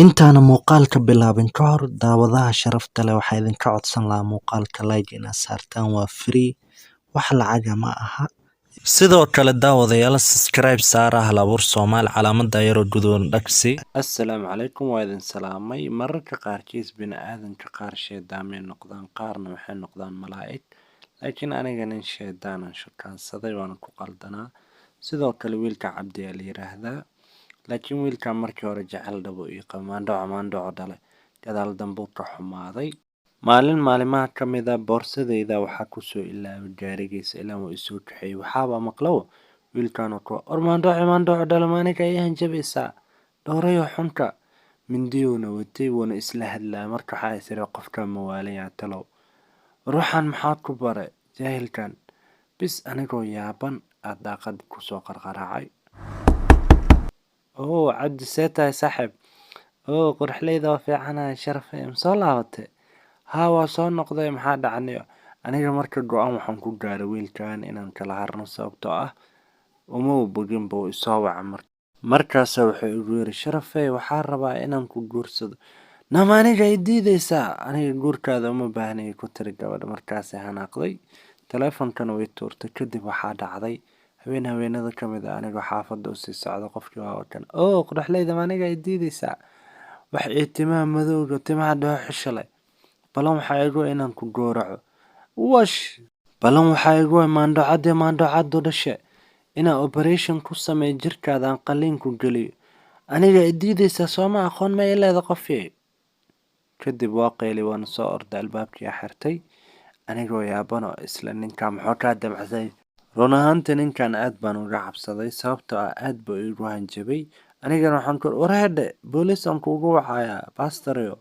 Intaana muuqaalka bilaabin ka hor, daawadaha sharafta leh waxaa idinka codsan lahaa muuqaalka like inaad saartaan, waa free, wax lacaga ma aha. Sidoo kale daawadayaal, subscribe saara Hal Abuur Soomaali, calaamada yaroo guduudan dhagsi. Assalaamu calaykum, waa idin salaamay. Mararka qaarkiis bini'aadanka qaar sheedaamay noqdaan, qaarna waxay noqdaan malaa'ig. Laakiin aniga nin sheedaanan shukaansaday, waana ku qaldanaa. Sidoo kale wiilka Cabdi ayaa la yiraahdaa. Laakiin wiilkan markii hore jecel dhabo ii qaba, maandhaco maandhaco dhale, gadaal dambuu ka xumaaday. Maalin maalimaha ka mid ah boorsadayda waxaa kusoo ilaaway gaarigiisa, ilaan waa isoo kaxeeyey. Waxaaba maqlawo wiilkan oo kuwa or maandhaco maandhaco dhale, maaniga ay hanjabaysaa dhowrayo xunka mindiyuuna watay, wuuna isla hadlaa. Marka waxaa is iri, qofka mawaalaya talow, ruuxan maxaad ku baray jaahilkan? Bis anigoo yaaban aad daaqad kusoo qarqaraacay. Oo Cabdi, see tahay saaxiib? Oo quruxleyda, waa fiicanahay. Sharafay, ma soo laabatay? Haa, waa soo noqday. Maxaa dhacnayo? Aniga marka go'aan waxaan ku gaaray wiilkan inaan kala harno, sababtoo ah uma bogin buu isoo waca. Markaasa wuxuu igu yiri, "Sharafey, waxaa rabaa inaan ku guursado." Nama aniga i diidaysaa? "Aniga guurkaada uma baahnay," ku tiri gabadha. Markaasay xanaaqday, taleefonkana way tuurtay. Kadib waxaa dhacday habeen habeenada ka mid ah, anigoo xaafadda usii socda, qofkii waa kan. "Oo quruxleyda, ma aniga i diidaysaa? Wax ii timaha madowga, timaha dhooxisha leh, balan waxaa igu inaan ku gowraco. Wash, balan waxaa igu maandhocadii maandhocadu dhashe inaan operation ku sameeyo jirkaada, aan qalliin ku geliyo. Aniga i diidaysaa sooma? Aqoon ma ii leeda qofyey?" Kadib waa qayli, waana soo orday, albaabkii xirtay anigoo yaaban oo isla ninkan muxuu kaa damacsan. Run ahaantii ninkan aad baan uga cabsaday, sababtoo ah aad buu iigu hanjabay. Anigana waxaan ku wareedhe, booliis aan kuugu wacayaa bastario,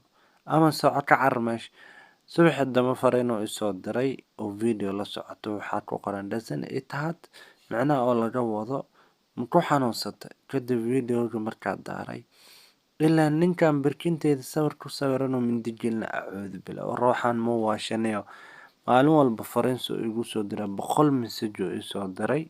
ama soco, ka carar meesha. Subaxii dambe fariin uu isoo diray oo video la socoto, waxaa ku qoran "Doesn't it hurt?", micnaha oo laga wado "Ma ku xanuunsatay?" Kadib videoga markaa daaray, ilaa ninkan barkinteeda sawir ku sawiran oo mindi gelina. Acuudu billah, ruuxan ma waashanayo? Maalin walba fariin soo igu soo diray, 100 message oo isoo diray.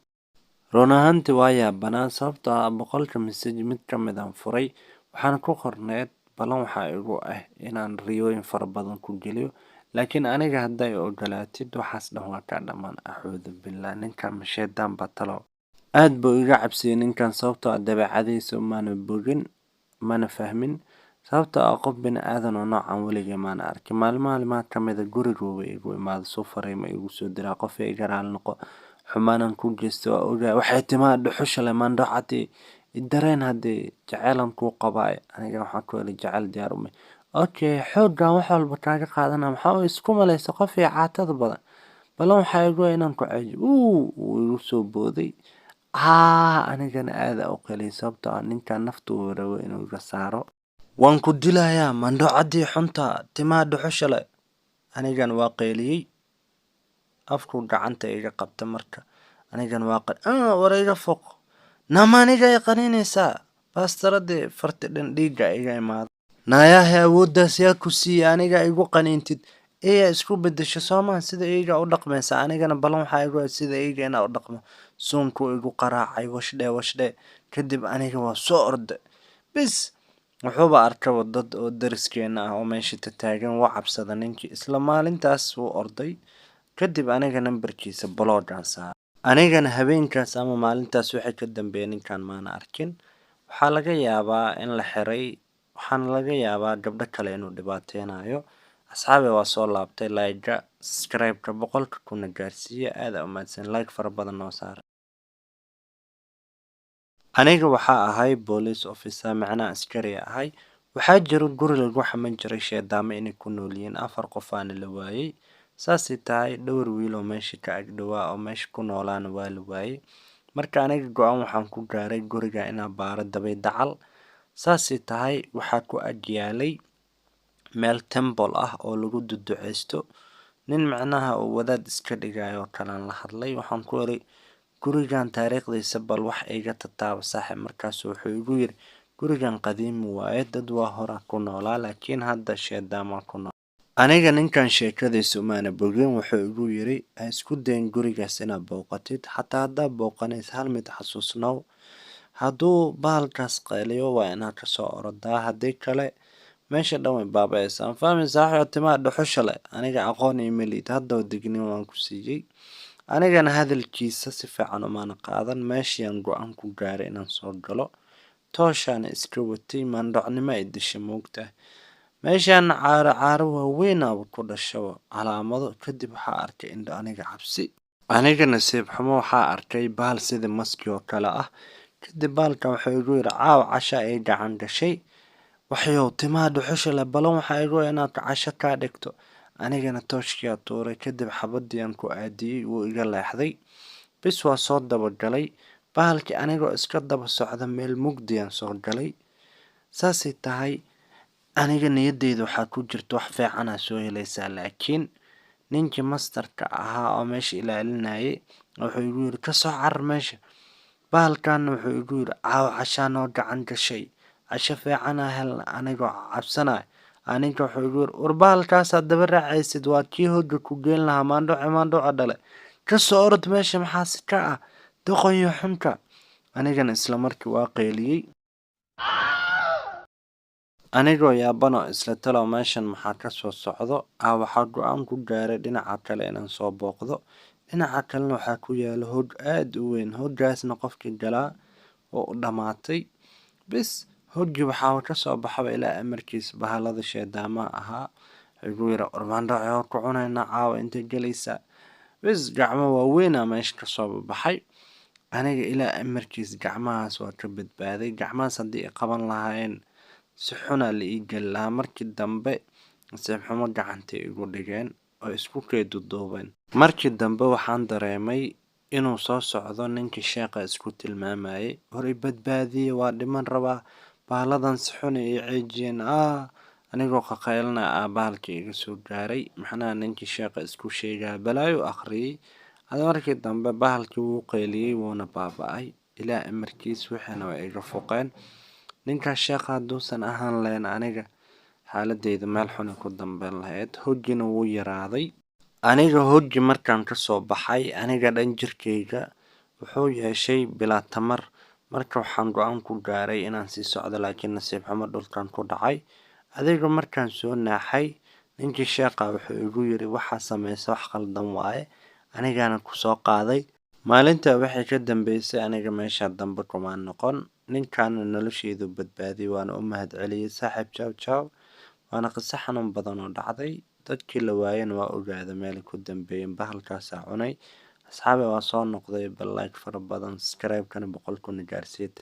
Run ahaantii waa yaabanaa, sababtoo ah 100-ka message mid ka mid aan furay, waxaana ku qorneed, "Balan waxaa igu ah inaan riyooyin fara badan ku geliyo, laakiin aniga hadday ogolaatid waxaas dhan waa kaa dhammaan." Acuudu billah, ninkan ma shaydaan baa talow? Aad buu iga cabsiyey ninkan, sababtoo ah dabeecadiisa maana bogin, mana fahmin, sababtoo ah qof bini aadan oo noocan weligay maana arkin. Maalin maalimaha ka mid a guriguuba igu imaado, suu fariimo igu soo diraa, "Qof iga raali noqo, xumaanan ku geysto waa ogahay, waxay timaha dhuxusha leh, maandhocadii dareen, haddii jaceylan kuu qabaay." Aniga waxaan ku iri, "Jaceyl diyaar uma." "Okay, xooggan wax walba kaaga qaadana, maxaa u isku malaysa qof iyo caatada badan? Balan waxaa igu inaan ku ceejo." Wuu igu soo booday. Aa anigana aad u qaliyay, sababtoo ah ninkan naftu uu rabo inuu iga saaro. "Waan ku dilayaa, maandhocadii xunta, timaha dhuxusha leh." Anigana waa qayliyey, afku gacanta iga qabta. Marka anigana waa "War iga foq, nama aniga i qaninaysaa baastaradii?" Farti dhan dhiigga iga imaada. "Naayahe, awooddaas yaa ku siiyey aniga igu qaniintid? Eeyaa isku bedesho soomaa sida eyga u dhaqmaysa? Anigana balan waxaa igu ah sida eyga inaa u dhaqmo." Suunkuu igu qaraacay, washdhe washdhe. Kadib aniga waa soo orday. Bis wuxuuba arkaba dad oo dariskeena ah oo meesha taagan, waa cabsada ninkii. Isla maalintaas wuu orday. Kadib aniga nambarkiisa block-gaan saaray. Anigana habeenkaas ama maalintaas wixii ka dambeeyay ninkan maana arkin. Waxaa laga yaabaa in la xiray, waxaana laga yaabaa gabdho kale inuu dhibaateynayo. Asxaabi, waa soo laabtay. Like-ga, subscribe-ka, 100-ka kuna gaarsiiya. Aad aa u mahadsan, like fara badan noo saara. Aniga waxaa ahay police officer, macnaha askari ahay. Waxaa jiro guri lagu xaman jiray sheedaamo inay ku nool yihiin, afar qof aana la waayay. Saasay tahay, dhowr wiil oo meesha ka ag dhowaa oo meesha ku noolaana waa la waayay. Marka aniga go'aan waxaan ku gaaray guriga inaan baaro dabay dacal. Saasay tahay, waxaa ku ag yaalay meel temple ah oo lagu duduceysto. Nin macnaha oo wadaad iska dhigayo oo kalaan la hadlay. Waxaan ku iri, "Gurigan taariikhdiisa bal wax iga tataaba, saaxiib." Markaasu wuxuu igu yiri, "Gurigan qadiimi waaye, dad waa hore ku noolaa, laakiin hadda sheedaamaa ku nool." Aniga ninkan sheekadiisa umaana bogin. Wuxuu igu yiri, "Ha isku dayin gurigaas inaad booqatid. Xataa haddaad booqanaysa, hal mid xasuusnow." Hadduu bahalkaas qayliyo waa inaad kasoo orodaa, haddii kale meesha dhan way baaba'aysaa. Ma fahmaysaa? Waxay timaha dhuxusha leh, aniga aqoon iima lihid, haddaba digniin waan ku siiyey. Anigana hadalkiisa si fiican umaana qaadan. Meeshiaan go-aan ku gaaray inaan soo galo, tooshaana iska watay, maandhocnimo ay dishay moogtahay. Meeshaan caaro caaro waaweynaba ku dhashaba calaamado. Kadib waxaa arkay indho, aniga cabsi, aniga nasiib xumo, waxaa arkay bahal sida maski oo kale ah. Kadib bahalkan wuxuu igu yidhi, caawa casha ay gacan gashay, waxyow timaha dhuxusha leh, balan waxaa igu inaad casho kaa dhigto. Anigana tooshkiyaa tuuray, kadib xabadii aan ku aadiyey, wuu iga leexday. Bis waa soo dabagalay bahalkii, anigoo iska daba socda meel mugdiyaan soo galay. Saasay tahay, aniga niyadeyda waxaa ku jirta wax fiicanaa soo helaysaa, laakiin ninkii mastarka ahaa oo meesha ilaalinayay wuxuu igu yidhi, kasoo carar meesha. Bahalkanna wuxuu igu yidhi, caawa cashaa noo gacan gashay, casho fiicanaa helna. Anigoo cabsanaya, ninka wuxuu igu yidhi, war bahalkaasaad daba raacaysid waa kii hogga ku geen lahaa, maandhoce maandhoca dhale, kasoo orod meesha, maxaa si ka ah doqonyo xunka. Anigana isla markii waa qayliyey, anigoo yaabanoo isla talow meeshan maxaa kasoo socdo ah. Waxaa go-aan ku gaaray dhinaca kale inaan soo booqdo. Dhinaca kalena waxaa ku yaala hog aada u weyn, hoggaasna qofkii galaa oo u dhammaatay. Bis hoggii waxaa kasoo baxaba ilaa amarkiis bahalada sheedaamaha ahaa. Igu yira, warmaandhoce oo ku cunaynaa caawa, intay gelaysaa. Bis gacmo waaweynaa meesha kasoo baxay. Aniga ilaa amarkiis gacmahaas waa ka badbaaday. Gacmahaas haddii i qaban lahaayeen si xunaa la ii geli lahaa. Markii dambe nasiib xumo gacantay igu dhigeen oo isku kay duduubeen. Markii dambe waxaan dareemay inuu soo socdo ninkii sheekha isku tilmaamayay. Hor i badbaadiye, waa dhiman rabaa, bahaladan si xun ay ii ceejiyeen. Anigoo qaqaylana ah bahalkii iga soo gaaray. Macnaha ninkii sheekha isku sheegaa balaayo akhriyey. Hada markii dambe bahalkii wuu qayliyey, wuuna baaba'ay ilaa amarkiis, wixiina waa iga fuqeen. Ninkaas sheekha hadduusan ahaan lahayn, aniga xaaladeyda meel xun ku dambeyn lahayd. Hoggina wuu yaraaday. Aniga hoggi markaan kasoo baxay, aniga dhan jirkeyga wuxuu yeeshay bilaa tamar. Marka waxaan go-aan ku gaaray inaan sii socdo, laakiin nasiib xumo dhulkan ku dhacay. Adiga markaan soo naaxay, ninkii sheekha wuxuu igu yiri, waxaa sameysa wax khaldan waaye, anigana kusoo qaaday. Maalinta waxay ka dambeysay aniga meesha dambe kumaan noqon. Ninkaana nolosheydu badbaadiyay, waana u mahadceliyey. Saaxiib, jaw jaw. Waana qiso xanuun badan oo dhacday. Dadkii la waayana waa ogaada meel ku dambeeyeen, bahalkaasaa cunay. Asxaabi, waa soo noqday. Bal like fara badan, subscribe-kana 100,000 gaarsiiyay.